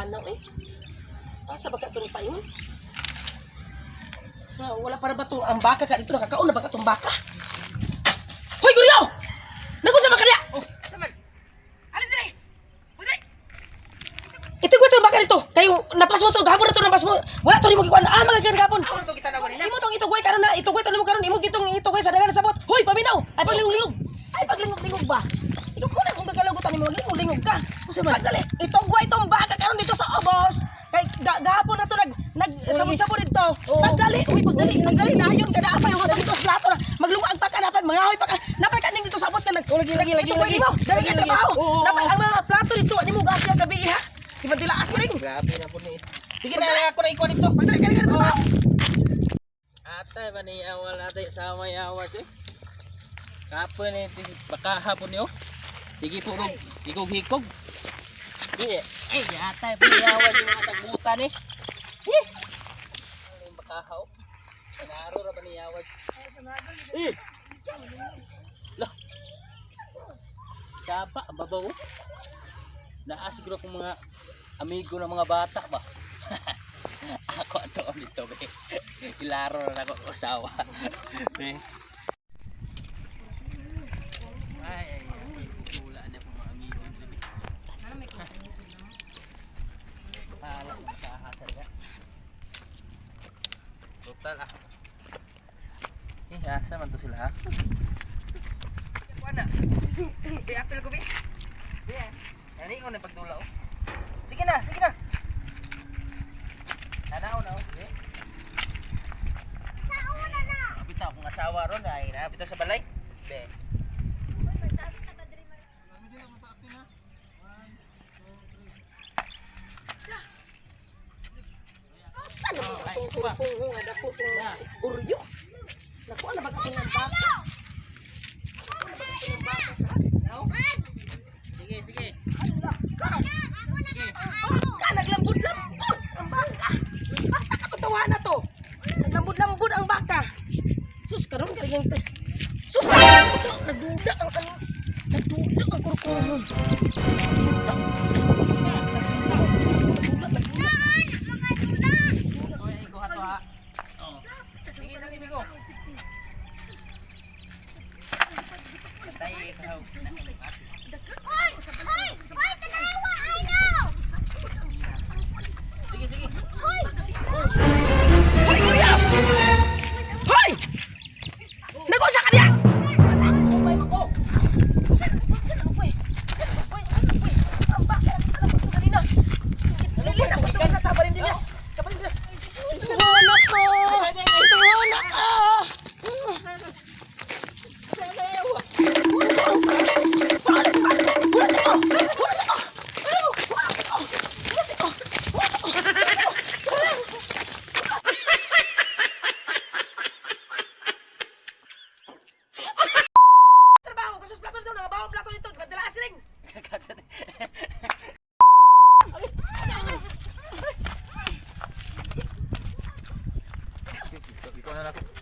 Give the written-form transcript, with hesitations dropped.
Tanaw eh. Asa ba ka itong paingon? Sa wala para ba to ang baka ka dito nakakaon na ba ka tong baka? Hoy, Guryo! Nagunsa ba ka niya? Oh, saman. Alin dire? Pagdali. Ito ko itong baka dito. Kayo napas mo to gahapon na to napas mo. Wala to nimo gikuan. Ah, mga gahapon. Ako to kita na ganina. Imo tong itugway karon na itugway to nimo karon imo gitong itugway sa dalan sa sabot. Hoy, paminaw. Ay paglingog-lingog. Ay paglingog-lingog ba? Ikaw kuna kung gagalagutan nimo lingog-lingog ka. Unsa man? Pagdali, itugway tong baka karon dito sa obos. Kay gahapon na to nag nag sabot-sabot dito. Oo. Pagdali, uy pagdali, pagdali dayon kada apay hugas dito sa plato na maglungag pa ka napay mangahoy pa ka. Napay ka ning dito sa obos ka nag Lagi, lagi, lagi, Itugway lagi. nimo. Dali kay Lagi, lagi. trabaho. Oo, oo, Napay oo. ang mga plato dito nimo gas nga gabi ha. Ipadilaas ring. Grabe na po ni. Sige na, ako na ikuha dito. Pagdali ka trabaho. Atay ba ni awal atay sa may awal eh. Kapoy ni baka hapon niyo. Sige po rog, hikog hikog. Di, ay atay pa ni awal yung mga sagutan eh. Eh. Ano yung baka haw? Naro ra ba ni awal? Eh. Lah. Saba ang babaw. Oh. Naa siguro akong mga amigo ng mga bata ba. Ako ato nito be. Ilaro na ako usawa. Be. Ay, ay, ay, wala na akong mga amigo dito, be. Hala, nakahasal ka. Total ah. Eh, asa man to sila ha? Kuha na. Be, apel ko be. Be, ani ko na pagdula oh. Sige na, sige na. Nanaw na oh. Be. Bitaw akong asawa ron ay na bitaw sa balay. Be. Asa naman itong kurkong nga dako itong si Guryo? Naku, ano ba itong ang baka? Ano ba itong ang baka ka? Sige, sige. Hala ka! Sige. Baka! Naglambod-lambod ang baka! Asa ka tutawa na to? Naglambod-lambod ang baka! Sus, karon ka rin Sus, nagduda! Nagduda ang ano? Nagduda ang kurkong. Nagduda. Nagduda, nagduda. Oy, ikaw to ha. Oh. Sige, sige, bigo. Tay, ikaw. Sige, sige. Hoy, Guryo! Hoy! Nag-usa ka niya! Kumpay mo ko. Trabaho, kasus plato nito, nangabaho plato nito, madala siling. Ikaw na lang.